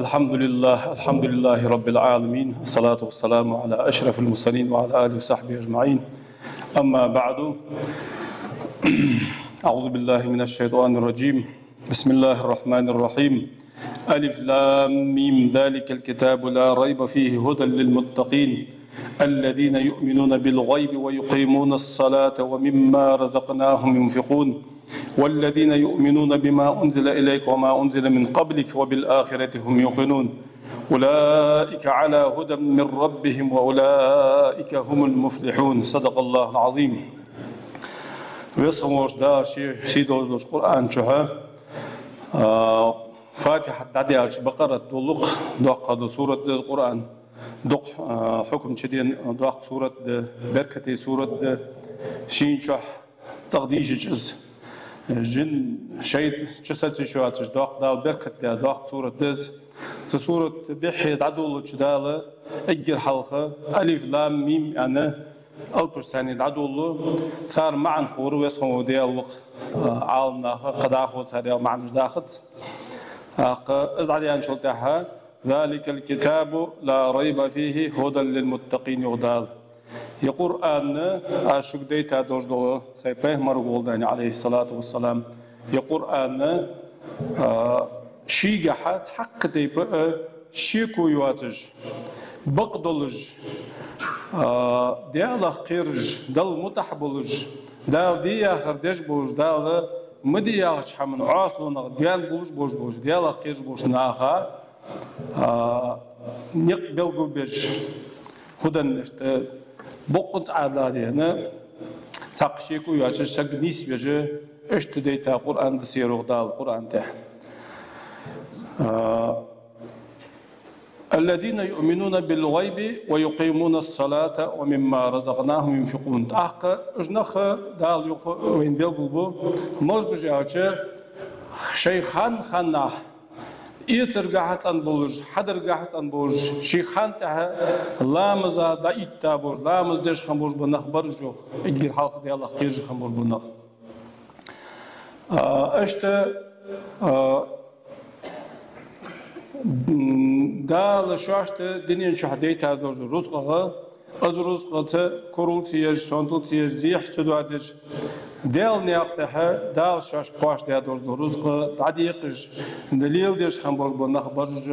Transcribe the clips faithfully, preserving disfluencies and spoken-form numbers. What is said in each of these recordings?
الحمد لله، الحمد لله رب العالمين، الصلاة والسلام على أشرف المرسلين وعلى آله وصحبه أجمعين. أما بعد، أعوذ بالله من الشيطان الرجيم. بسم الله الرحمن الرحيم. ألف لام ميم، ذلك الكتاب لا ريب فيه هدى للمتقين الذين يؤمنون بالغيب ويقيمون الصلاة ومما رزقناهم ينفقون والذين يؤمنون بما أنزل إليك وما أنزل من قبلك وبالآخرة هم يوقنون أولئك على هدى من ربهم وأولئك هم المفلحون. صدق الله العظيم. Веза хинна волча Дала ший сийдолча Къуръан чу, а, Фатихьат дӀадаьлча Бакъарат доллукх, доккха да сурат да из Къуръан. Дукха, а, хьукам чу дена доккха сурат да, беркате сурат да. Шийна чухь цӀагӀа дийшача из, жин, шайтӀа чу саца йиш йоацаш доккха, Дала беркат даь доккха сурат да из. Цу сурата бихьа дӀадолалуча Дала эггара хьалха алиф лам мим аьнна алапаш санна дӀадолалу. Цар маӀан ховр Веза хинна вола Даьла ва-кх, а, Ӏаламнаха кхы дӀахо цар яха маӀанаш дахац. ТӀаккха из дӀадаьнначул тӀехьагӀа ذلك الكتاب لا ريب فيه هدى للمتقين, йоах Дала. Ер Къуръан, аз шуга дайта долаш дола, сай пайхамарга гӀолла дани, عليه الصلاة والسلام, ер Къуръан, а, шийгахьа цхьаккха тайпа а шеко йоацаш, бакъдолаш, а, Даьлах кхераш, Далла мутӀахьа болаш, Дала де яхар деш болаш, Дала ма де яхача хӀаман Ӏослонах гаьна болаш болаш болаш, Даьлах кхераш болча наха, а, никъ белгалбеш, هدى, иштта боккъонца Ӏаьдала дена, цхьаккха шеко йоацаш, саг нийсвеш, иштта дайта Къуръан да са, йоах Дала Къуръан тӀа. А, الذين يؤمنون بالغيب ويقيمون الصلاة ومما رزقناهم ينفقون. ТӀаккха уж нах, Дала юха вайна белгалбу, малаш ба уж аьлча, шоай ханна-ханнахьа эцаргахьа цӀена болаш, хьадаргахьа цӀена болаш, ший ханна тӀехьа ламаза дӀаитта болаш, ламаз деш хинна болаш бола нах бар уж, йоах, эггара хьалха Даьлах кхераш хинна болаш бола нах. А, иштта, а, м, Дала шоашта дунен чухь дайта долча рузкъах, из рузкъаца курал ца еш, сонтал ца еш, зехьа ца доадеш, Даьла наькъа тӀа Дала шоашка кхоачашдаь долаш дола рузкъа дӀадекъаш, леладеш хинна болаш бола нах бар уж,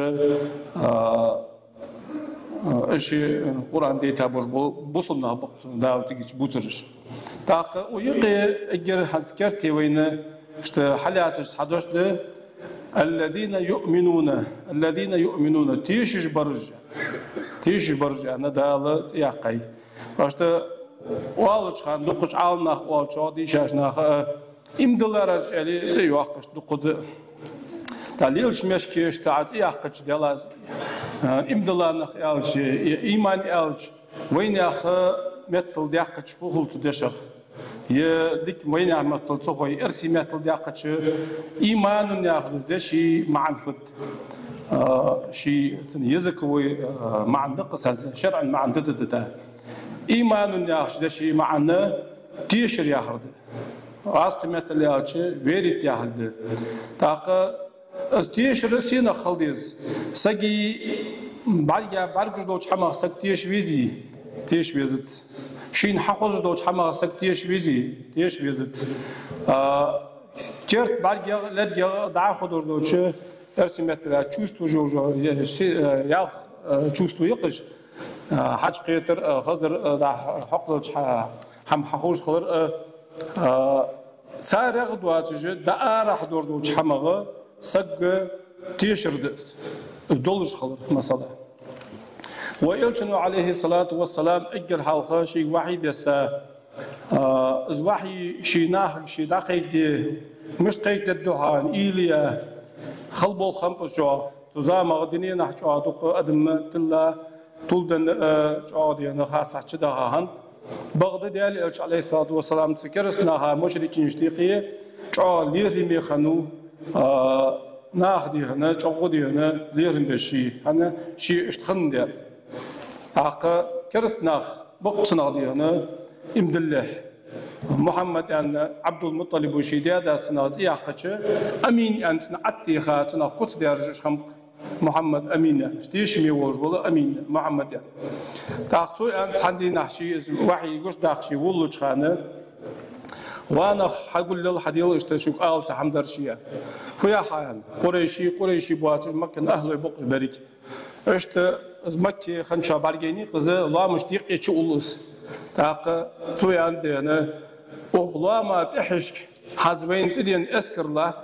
а, а, ший Къуръан дайта болаш бола бусалба нах ба-кх Дала цига чу бувцараш. ТӀаккха укх юкъе эггара хӀанз керте вайна иштта хьалаьцача цхьа дош да: الذين يؤمنون، الذين يؤمنون, тешаш бараш, тешаш бараш аьнна Дала цӀи яьккхай. Иштта оалача хана дукхача Ӏаламнаха оалачох, дийшача наха а, иман диллараш аьле цӀи йоаккх иштта дукхаза. ТӀа лелача мехка иштта цӀи яьккхача Даьлас, а, иман дилла нах аьлча, е иман аьлча, вайнаьха меттала даьккхача фу хул цу дешах? Е дика вайнаьха меттала ца хой, эрсий меттала даьккхача, إيمان яхаш дола дешай маӀан фуд? А, ший цун языковой, а, маӀан да-кх из, шарӀан маӀан да-да-да. إيمان яхача дешай маӀан тешар яхар да. ГӀазкхий меттала аьлча, верить яхилга да. ТӀаккха из тешар сенах хила деза? Сага бӀарга, бӀаргагуш долча хӀамах саг теша везий? Теша везац. Шийна хьахозаш долча хӀамах саг теша везий? Теша везац. А, керта бӀаргех, лергех дӀахо долаш долча, эрсий меттала чувство жо-, жо-, е, си-, э, ялх, э, чувство я-кх уж, а, хьаж кхетар, а, хазар, а, дӀа хьокхалча хьа-, хӀама хьаховш хилар, а, а, царех доацаш, дӀаарахьа долаш долча хӀамах саг тешар да из. Из долаш хилар, масала. Вай Элчано, عليه الصلاة والسلام, эггара хьалха шийга вахьий десса, а, из вахьий ший нахага ше дӀакхайкаде, мишта кхайкадергда хьона, уйла е, хала болх хиннаб из чӀоагӀа. Цу замах дуненахь чӀоагӀа дукха адам тилла, тулденна, а, чӀоагӀа дена харцахьа чудаха хиннад. Бакъда Даьла Элча, عليه الصلاة والسلام, цу кераста наха, мушрикинашта юкъе чӀоагӀа лерхӀаме хиннав, а, наха дийхьа, чӀоагӀа дийхьа лерхӀам беш ше, хӀана, ше иштта хинна дар. ТӀаккха кераста нах бакъ цунах дийхьа иман диллалехь. Мухьаммад аьнна, Ӏабдул-МутӀалиба ший даь-дас цунах цӀи яьккхача, Амин аьнна цунах Ӏаттиха, цунах куц даьржаш хиннаб-кх. Мухьаммад Амин аьнна, тешаме волаш вола Амин Мухьаммад аьнна. ТӀаккха цо аьннад цхьан дийнахьа ше из вахьи гучадаккха ше волалуча хана: «Ва нах, хьагуллал, хьадел иштта шуга ала цхьа хӀама дар ше». «Фу яхьа?» — аьнна. «Къурайший, къурайший боацаш Маккан ахӀлой бокъуш берриг. Иштта из Макка хинначоа бӀаргайнай-кх из, лоамашта юкъе чу улл из». ТӀаккха цо аьннад дена: «Укх лоама тӀехьашка хӀанз вайна тӀадена эскар латт,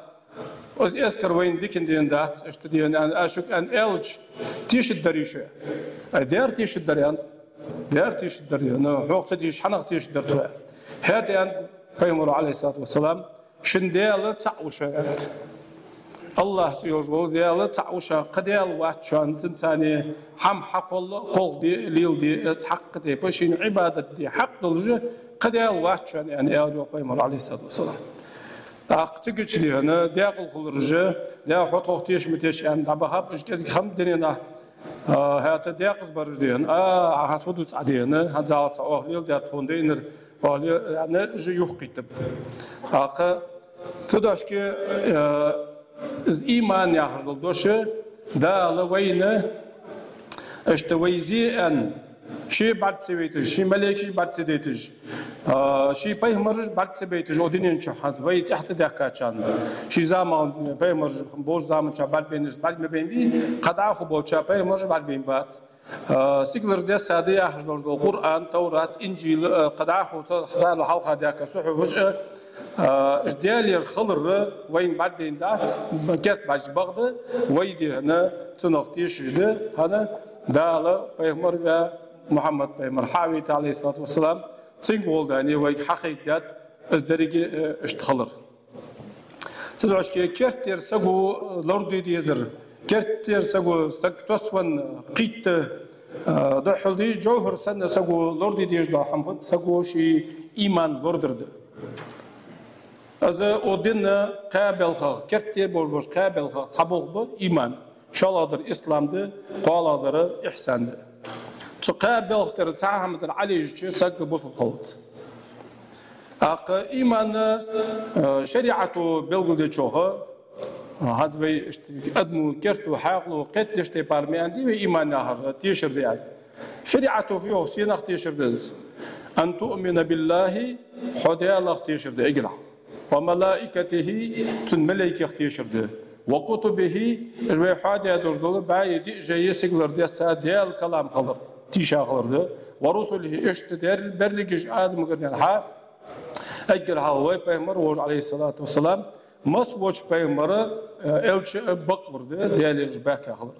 из эскар вайна дикан дена дац, иштта дена, аьнна, аз шуга аьнна аьлча, тешаргдарий шо?» «Ай, дера тешаргдар», — аьннад. «Дера тешаргдар, дена, хьох ца тешаш хьанах тешаргдар тхо?» «ХӀаьта, — аьннад пайхамаро, Ӏалайхи ссалату вассалам, — шун Даьла цаӀ ва шоана», — аьннад. «АллахӀ цӀи йолаш вола Даьла цаӀ ва шоана, кхы даьла вац шоана, цунца цхьана хӀама хьакхолла, кхолладе, леладе, цхьаккха тайпара шийна Ӏибадат де хьакъ долаш кхы даьла вац шоана», — аьнна, аьлар йоах пайхамаро, Ӏалайхи ссалату вассалам. ТӀаккха цигача, дена, декъала хилараш, «Даьла, хьо тхох тешам теш», — аьнна, дӀабахаб уж кӀезига хӀама дунен тӀа. А, хӀаьта декъаза бараш, дена: «А, хӀанз фу ду цхьа, дена, хӀанз ала цхьа, оаха леладаьр тхона дайнар, оаха ле-, — аьнна, уж юхакхийттаб. ТӀаккха цу дошке, э, из иман яхаш дола дош, Дала вайна, иштта вай зе аьнна, ший бӀарга ца вайташ, ший малейкаш бӀарга ца дайташ, а, ший пайхамараш бӀарга ца байташ, укх дунен чу хӀанз вай тӀехьа тӀадаьхкачарна, ший заман пайхамараш болча заман чу бӀаргабайнараш бӀарга ма байнабий, кхы дӀахо болча пайхамараш бӀаргабайнабац. А, сигалара дессад яхаш долаш дола Къуръан, Таврат, Инжил, а, кхы дӀахо ца-, царел хьалха даьхка сухьуфаш, а, а, уж Даьлагара хилар вайна бӀаргадайна дац, керта бӀаргаш бакъда, вай, дена, цунах тешаш да, хӀана, Дала пайхамар ваь, Мухьаммад пайхамар хьавайта, Ӏалайхи ссалату вассалам, цунга гӀолла, дена, вайга хьакхайкадаьд из деррига, э, иштта хилар. Цудухьа керттера саго лораде дезар, керттера саго саг тосвенна кхийтта, а, духхьал дий, жовхӀар санна саго лораде дезаш дола хӀама фуд, саго ший иман лорадар да. Из укх дина кхаь балхах, керттера болаш болча кхаь балхах цхьа болх ба иман. ШоллагӀдар ислам да, кхоалагӀдар ихьсан да. Цу кхаь балха тӀара цхьа хӀама тӀара Ӏалийжача саг бусалба хилац. ТӀаккха иман, э, шариӀато белгалдечох, хӀанз вай иштта адамо керто, хьаькъало кхетадеш тайпара ма аьннадий вай иман яхар, тешар да аьнна. ШариӀато фу йоах, сенах тешар да из? «أن تؤمن بالله», хьо Даьлах тешар да эггара хьалха. «وملائكته», цун малейкех тешар да. «وكتبه», уж вай хьоадаь долаш дола бӀаьи диъ жайи сигалара десса Даьла калам хилар, тийша хилар да. «ورسله», иштта дер-, берригаш Адамагара денз хьа, эггара хьалха вай пайхамар волаш, Ӏалайхи ссалату вассалам, масса волча пайхамара, э, элча а бакъвар да, Даьлагара уж баьхка хилар.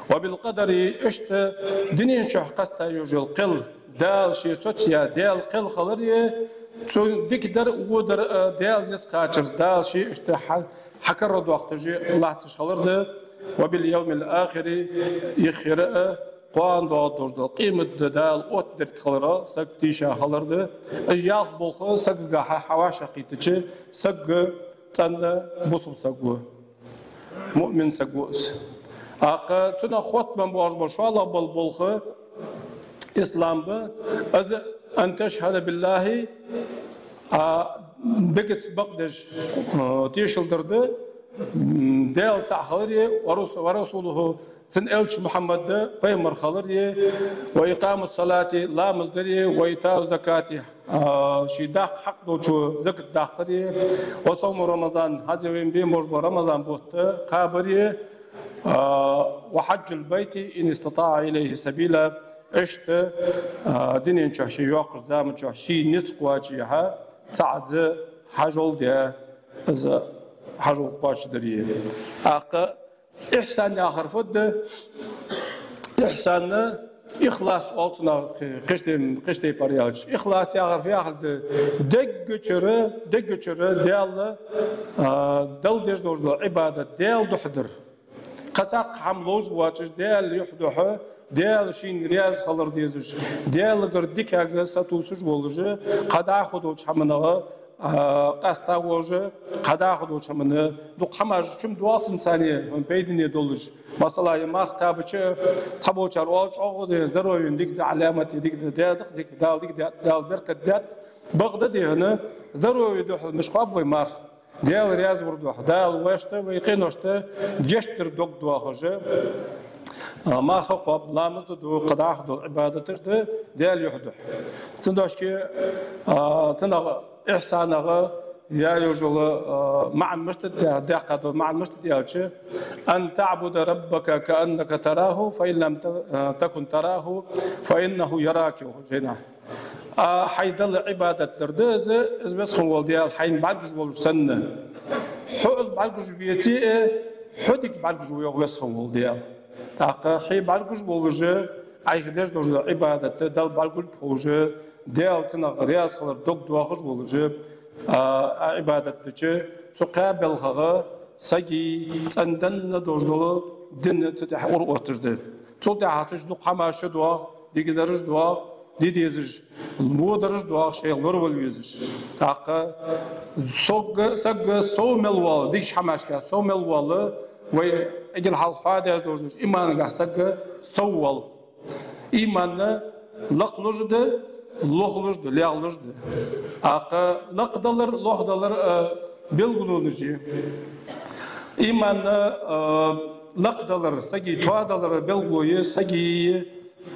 «وبالقدر», иштта дунен чу кхаста йолаш йола кхел, Дала ше соцаяь Даьла кхел хилари, цун дикадар а, водар а Даьла низ кхачарца Дала ше иштта хьа-, хьакарагӀдоахийташ латташ хилар да. «وباليوم الآخر», юххера а, кхоана доагӀаш дола къематди Дала оттадергхилара саг тийша хилар да. Из ялх болх сагагахьа хьа-, хьавӀашагӀкхийттача, саг цӀена бусалба саг ва, муъмин саг ва из. ТӀаккха цунах хоттабенна боагӀаш бола шоллагӀа бола болх ислам ба, из «أن تشهد بالله», а, дегаца бакъдеш, а, тешал дар да, м, Даьла цаӀ хилари, «ورس-، ورسوله», цун элча Мухьаммад пайхамар хилари, «وإقام الصلاة», ламаз дари, «وإيتاء الزكاة», а, ший даккха хьакъ долчо закат даккхари, «وصوم رمضان», хӀанз вайна бе болаш бола Рамазан бутт кхабари, а, «وحج البيت إن استطاع إليه سبيلا», иштта, а, дунен чу ше йоаккхача заман чу ший низ кхоачашехьа, цхьаъ из хьажол де, из хьажол кхоачашдари. ТӀаккха ихьсан яхар фуд? Ихьсан, ихлас оал цунах, кхы-, кхыча тайп-, кхыча тайпара аьлча. Ихлас яхар фу яхар да? Деггачара, деггачара Даьла, а, Далла деш долаш дола Ӏибадат Даьла духьа дар. Кхы цхьаккха хӀама ловш воацаш, Даьла юхь духьа, Даьла шийна раьза хилар дезаш, Даьлагара дикага сатувсаш волаш, кхы дӀахо долча хӀаманах, а, къаьста волаш, кхы дӀахо долча хӀаманах, дукха хӀамаш чу ма доалл цунца, царна пайдане долаш. Масала, е марха кхаьбача, цхьаболчар оал, чӀоагӀа да, здоровье дика да, Ӏаламат дика да, даьдакъ дика, Дала дика даьд, Дала беркат даьд. Бакъда, дена, здоровье духьал мишта кхоаб вай марха? Даьла раьза вар духьа, Дала вешта, вай къиношта гешт дар дог доахаш, а, марха кхоаб, ламаз да, кхыдола Ӏибадаташ да, Даьла юхь духьа. Цудухьа, а, цунах ихьсанах я йожала, а, маӀан мишта да, даьккха дола маӀан мишта да аьлча: «أن تعبد ربك كأنك تراه، فإن لم ت-، تكن تراه فإنه يراك», йоах жайна. А хьай Далла Ӏибадат дар да из, из Веза хинна вола Даьла хьайна бӀаргагуш волаш санна. Хьо из бӀаргагуш веце а, хьо дика бӀаргагуш ва, йоах Веза хинна вола Даьла. ТӀаккха хье бӀаргагуш волаш, Ӏайха деш долаш дола Ӏибадат Далла бӀаргагулга ховш, Даьла цунах раьза хилар дог доахаш волаш, а, а Ӏибадат дича, цу кхаь балхах сага цӀенданна долаш дола дин цу тӀа ура отташ да. Цул тӀехьа цу чу дукха хӀамаш доагӀа, дикадараш доагӀа, де дезаш, лорадараш доагӀа, шоайх лоравала везаш. ТӀаккха сога, сага сов мел вала, дикача хӀамашка сов мел вала, вай эггара хьалха хьоадеш долаш иманагахьа сага сов вала. Иман лакхлуш да, лохлуш да, лехлуш да. ТӀаккха лакхдалар, лохдалар, а, белгалонаш я. Иман, а, лакхдалар, сага тоадалара белгало я сага,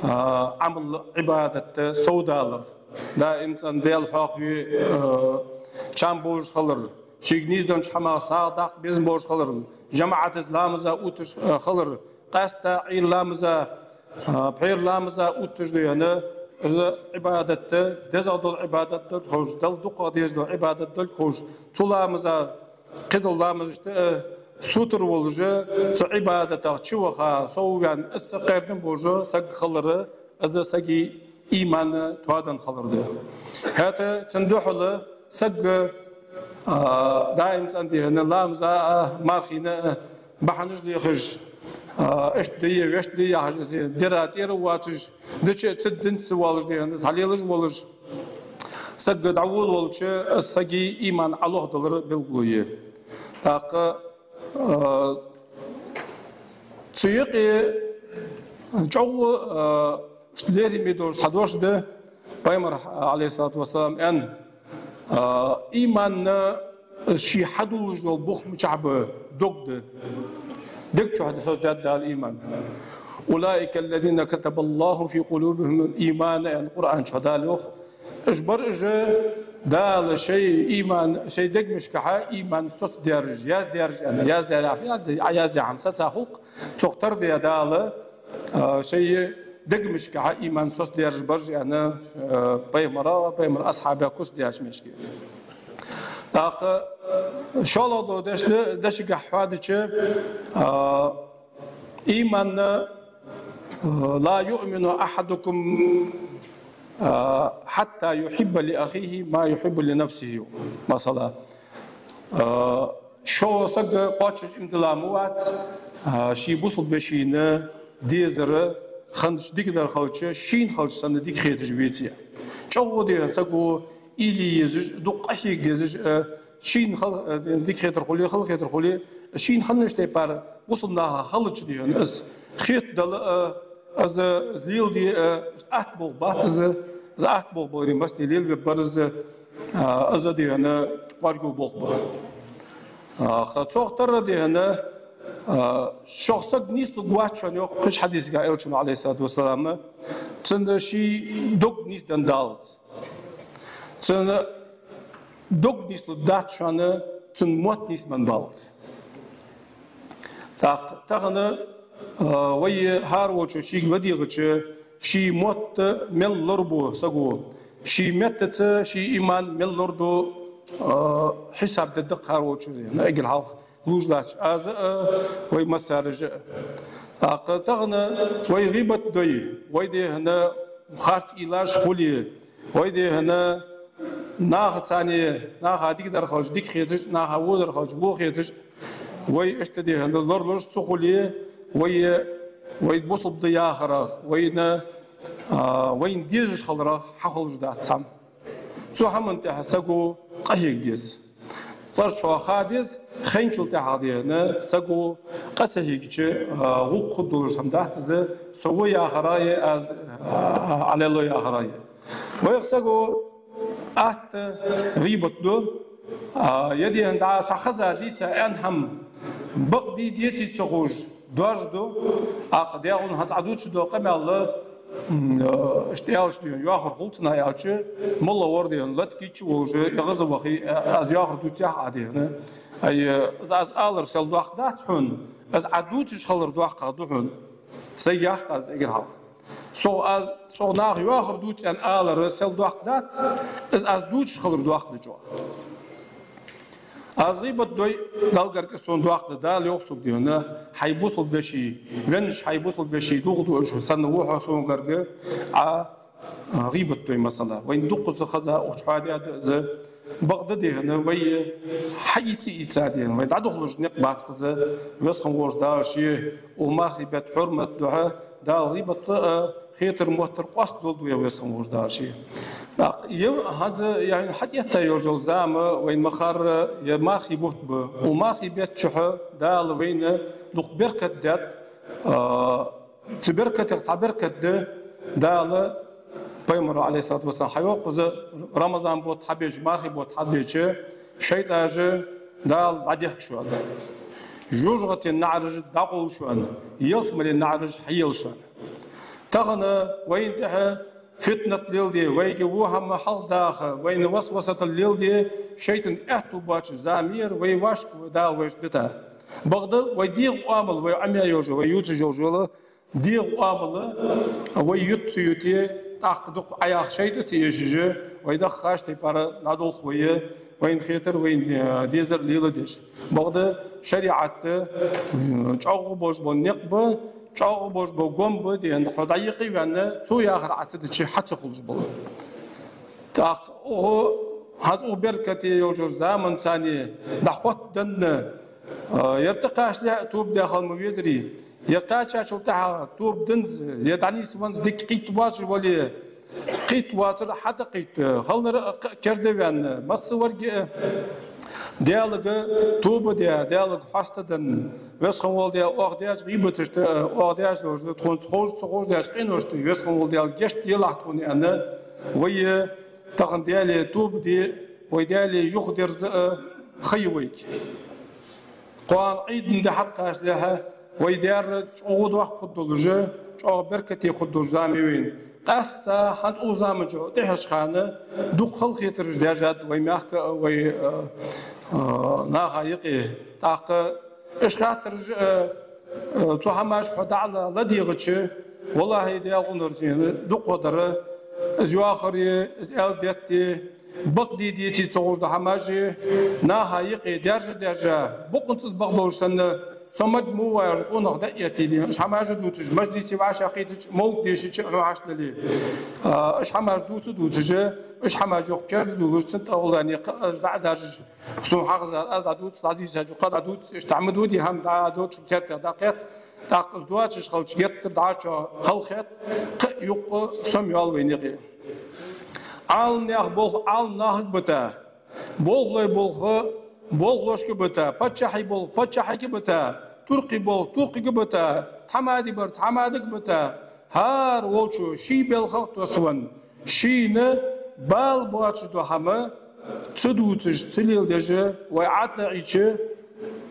а, Ӏамал, Ӏибадат совдалар. Даим цӀена Даьла хьоахаве, а, чам болаш хилар, шийга нийсденнача хӀамах сагӀа даккха безам болаш хилар, жамаӀатаца ламаза отташ, а, хилар, къаьстта Ӏуйра ламаза, а, пхьера ламаза отташ да хьона, из Ӏибадат, дезагӀа дола Ӏибадат долга ховш, Далла дукхагӀа дезаш дола Ӏибадат долга ховш, цу ламаза, кхыдола ламазашта, а, сутара волаш, цу Ӏибадатах чуваха, совваьнна, из ца кхердам болаш саг хилар, из сага иман тоаденна хилар да. ХӀаьта цун духьала саг, а, даим цӀена да хьона ламаза а, мархийна а бахьанаш лехаш, а, иштта да е, вешта да е яхаш, из дера тӀера воацаш, дича а ца динца воалаш да хьона, цхьалелаш волаш, саг дӀаволавелча, сага иман Ӏолохдалара белгало я. ТӀаккха, а, цу юкъе чӀоагӀа, а, лерхӀаме долаш цхьа дош да, Пайхамара, Ӏалайхи ссалату вассалам, аьнна, а, иман ший хьадувлаш дола бух мичахьа ба, дог да. Дег чу хьа соцадаьд Дала иман. «أولئك الذين كتب الله في قلوبهم الإيمان», аьнна, Къуръан чу Дала йоах. Уж бар уж, Дала шоай иман, шоай дегашкахьа иман соцадаьраш, яздаьраш аьнна, яздаьр яхар, яздаь хӀама соца хул-кх, цох тарадеш Дала, а, шоай дегашкахьа иман соцадаьраш бар уж аьнна, а, Пайхамара, Пайхамара асхьабех куц даьча мишке. ТӀаккха шоллагӀа дола дешаш, дешагахьа хьоадича, а, иман, а, «لا يؤمن أحدكم حتى يحب لأخيه ما يحب لنفسه», масала. А, шо саг кхоачаш иман дилла ма вац, а, ший бусалба вешийна дезар ханаш дикадар хилча, шийна хилча санна дика хеташ веце. ЧӀоагӀа да хьона саго уйла е езаш, дукха къахьега дезаш, а, шийна хала, а, дика хетар хуле, хала хетар хуле, шийна ханаш тайпара бусалба наха хилча да хьона из хетадала, а, из, из леладе, а, атта болх бац из, из атта болх баларе массане лелабергбар из, а, из да хьона кӀоаргагуш болх ба. А, кхы цох тара да хьона, а, шох саг нийслургва вац шоана, йоах кхыча хьадисагахьа Элчано, Ӏалайхи ссалату вассалам, цун ший дог нийсденна даллалца. Цун дог нийслургдац шоана, цун мотт нийсбенна баллалца. ТӀаккха тахан, а, вай хӀара волчо шийга ладийгӀача, ший мотт мел лорабу саго, ший меттаца ший иман мел лораду, а, хьисап дергда-кх хӀара волчо, эггара хьалха лувш латтача аз а, вай массараш а. ТӀаккха тахан вай гӀийбат дой, вай да хьона харц уйлаш хуле, вай да хьона наха царна, наха дикадар хилча дика хеташ, наха водар хилча во хеташ, вай иштта да хьона лоралуш ца хуле, вай, вай бусалба да яхарах, вайна, а, вайна дезаш хиларах хьахулаш дац хӀама. Цу хӀаман тӀехьа саго къахьега деза. ЦӀерчхьа ха деза, хайначул тӀехьагӀа да хьона саго къа ца хьегача, а, гӀулакх хургдолаш хӀама дац из, со во яхарах е, аз, а, Ӏалело яхарах е. Вайх саго атта гӀийбат ду, а, е дехьа дӀа цхьа хеза дийца аьнна хӀама, бакъ дий деций ца ховш, доаржаду. ТӀаккха дегӀун хӀанз Ӏа дувцаш дола къамаьл, м, а, иштта аьлча дехьа, йоахар хул цунах аьлча, моллагӀа вар дехьа, латкъича волаш, эгӀаза вахе, а, аз йоахар дувцаргья Ӏа дехьа. Ай, из аз алар сел доккха дац хьона, из Ӏа дувцаш хилар доккха да хьона. Сайгахь аз эггара хьалха. Сох аз, сох наха йоахар дувц аьнна алар сел доккха дац, из аз дувцаш хилар доккха да чӀоагӀа. Аз гӀийбат дой, Далла гарга, сона доккха да, Дала йоах сога дехьа, хьай бусалба веший, веннача хьай бусалба веший дулх дуаш санна ва хьо сона гарга, Ӏа, а, гӀийбат дой, масала. Вайна дуккхаза хеза, укх чу хьадеа да из, бакъда дехьа, вай хьаийца а ийца дехьа, вай дӀадахалуш никъ бац-кх из, Веза хинна волча Дала ше, укх мархий бетта хьурмата духьа, Дала гӀийбат а, хетар-моттар къоастадолда вай, Веза хинна волча Дала ше. ТӀаккха е хӀанз, е хьона хьатӀаэтта йолаш йола зама вайна ма харра, е мархий бутт ба. Укх мархий бетта чухь Дала вайна дукха беркат даьд, а, цу беркатех цхьа беркат да, Дала, пайхамара, Ӏалайхи ссалату вассалам, хьайоах из, Рамазан бутт хьабеча, мархий бутт хьабеча, шайтӀаш Дала дӀадехк шоана. ЖожагӀатен наӀараш дӀакъовл шоана, ялсмален наӀараш хьаелл шоана. Тахан вайна тӀехьа фитнат леладе, вайга во хӀама хьалхадаха, вайна васвасатал леладе, шайтӀан аьттув боацаш зама я ер, вай вӀашка Дала вайшта дита. Бакъда вай дегӀа оамал, вай Ӏомаяь йолаш, вай ювцаш йолаш йола дегӀа оамал, вай юте ца юте, тӀаккха дукха Ӏаяха шайтӀа ца эшаш, вай даххаш тайпара дӀадолх вай, вайна хетар, вайна, э, дезар леладеш. Бакъда шариӀат, э, чӀоагӀа болаш бола никъ ба, чӀоагӀа болаш бола гом ба, дехьа хьо дӀаюкъе а ваьнна, цо яхар Ӏа ца дича, хьа ца хулаш бола. ТӀаккха укх, хӀанз укх беркате йолча заманца дӀахоттаденна, а, ер тӀакхачалехьа тоба де хила ма везарий. Ер кхаьчачул тӀехьагӀа тоба денз, е дӀанийсвенз дика кхийтта воацаш вале, кхийтта воацар хьатӀакхийтта, хӀаллара а кхы а керда ваьнна, массаварга а Даьлага тоба де, Даьлага хьоста денна, Веза хинна вола Даьла, оаха деча гӀийбаташта, оаха деча, тхона ховш, ца ховш деча къиношта, Веза хинна вола Даьла, гешт делахь тхона аьнна, вай тахан Даьлага тоба де, вай Даьлага юхадерза а ха я вайга. Кхоана Ӏийда ди хьатӀакхачалехьа, вай даьра чӀоагӀа доккха хургдолаш, чӀоагӀа беркате хургдолаш зама я вайна. Къаьстта хӀанз укх заман чу тӀехьарча хана дукха халахетараш даьржад вай мехка а, вай, а, а, наха юкъе. ТӀаккха уж хаттараш а, а, цу хӀамашка хьо дӀа а ла-, ладийгӀача, валлахӀи, Даьла къиношца, дукха дар, из йоахари, из аьла детти, бакъ дий деций ца ховш дола хӀамаш а наха юкъе даьржа-даьржа, бокъонца из бакъдолаш санна, со мага ма вий аьнна, къонах дӀаэттийта, уж хӀамаш а дувцаш, мажлисе вӀашагӀкхийтача, мовлат дешача а хьо хьашт дале. А, уж хӀамаш дувца-дувцаш, уж хӀамаш юха кердадувлаш, цун тӀагӀолла никъ а уж дӀа а даржаш, сона хьахезар аз дӀадувц, дӀадийшача кхы дӀадувц, иштта хӀама дувц, хӀама дӀа а доацаш, тертех дӀакхет, тӀаккха из доацаш хилча геттара дӀачо халахет, кхы а юкъе сом йоал вайна юкъе. Ӏаламнаьха болх Ӏаламнахага бита, болхлой болх болхлошка бита, паччахьий болх паччахьага бита, туркхий болх туркхага бита, тхьамади бар тхьамадага бита, хӀара волчо ший белхах тоссавенна, шийна бала боацаш дола хӀама ца дувцаш, ца леладеш вай ӀотӀаийча,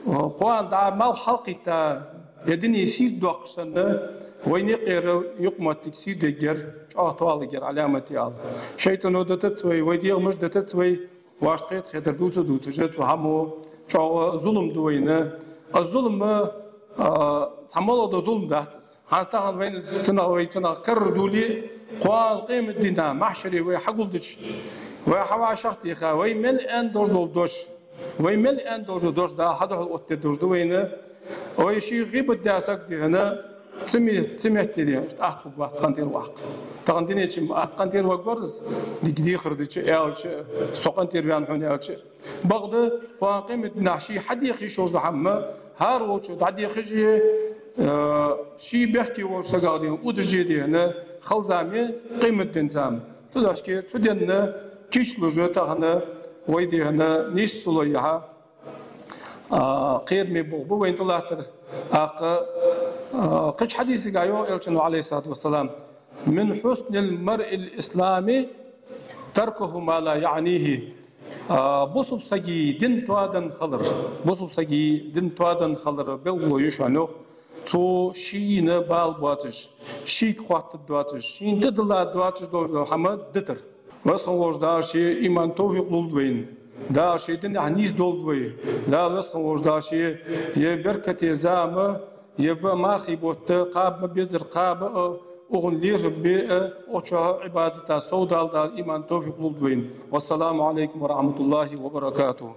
кхоана дӀа малх хьалкхийтта, е дуне сийрдадоаккхаш санна, вайна юкъера юкъмоттиг сийрдергдар, чӀоагӀа тоалагдар Ӏаламате ала. ШайтӀано дитац вай, вай дегӀамаш дитац вай, вӀашта хетар-хетар дувца-дувцаш, цу хӀамо чӀоагӀа зулам да вайна. Из зулам, а, цхьа моллагӀа дола зулам дац из. ХӀанз тахан вайна цунах, вай цунах карара довле, кхоана къематдийнахьа, махьшаре вай хьагулдича, вай хьавӀашагӀтеха, вай мел аьнна долаш дола дош, вай мел аьнна долаш дола дош Дала хьадухьал оттадергдолаш да вайна. Вай ший гӀийбат даь саг дехьа, цу ме-, цу метте дехьа, иштта атта хургвац къинтӀера ваккха. Тахан дунен чу атта къинтӀера варгвар из, дика дехар дича, аьлча, со къинтӀера ваьнна хьона аьлча. Бакъда кхоана къематдийнахьа ший хьадеха йиш йолаш дола хӀама, хӀара волчо дӀадехаш а, э, ший бехке волча сагах дехьа, удаш а дехьа, хала зама я къематден зама. Цудухьа цу ден кийчлуш тахан вай дехьа нийсса лой яхьа, а, кхераме болх ба вайна тӀалаттар. ТӀаккха, а, кхыча хьадисага йоах Элчано, Ӏалайхи ссалату вассалам: «من حسن المرء الإسلام تركه ما لا يعنيه». А, бусалба сага дин тоаденна хилар, бусалба сага дин тоаденна хилара белгало я шоана, йоах, цо шийна бала боацаш, шийга хоаттаргда доацаш, шийна тӀадилла доацаш дола хӀама дитар. Веза хинна волча Дала ший иман, товфикъ лулда вайна. Дала ший динах нийсдолда вай. Дала, Веза хинна волча Дала ший ер беркате зама, ер ба мархий бутт кхаба ма беззара кхаба а, укхун лерхӀам бе а, укх чу Ӏибадата совдала Дала иман, товфикъ лулда вайна. Вассаламу Ӏалайкум ва рахьматуллахӀи ва баракатухӀ.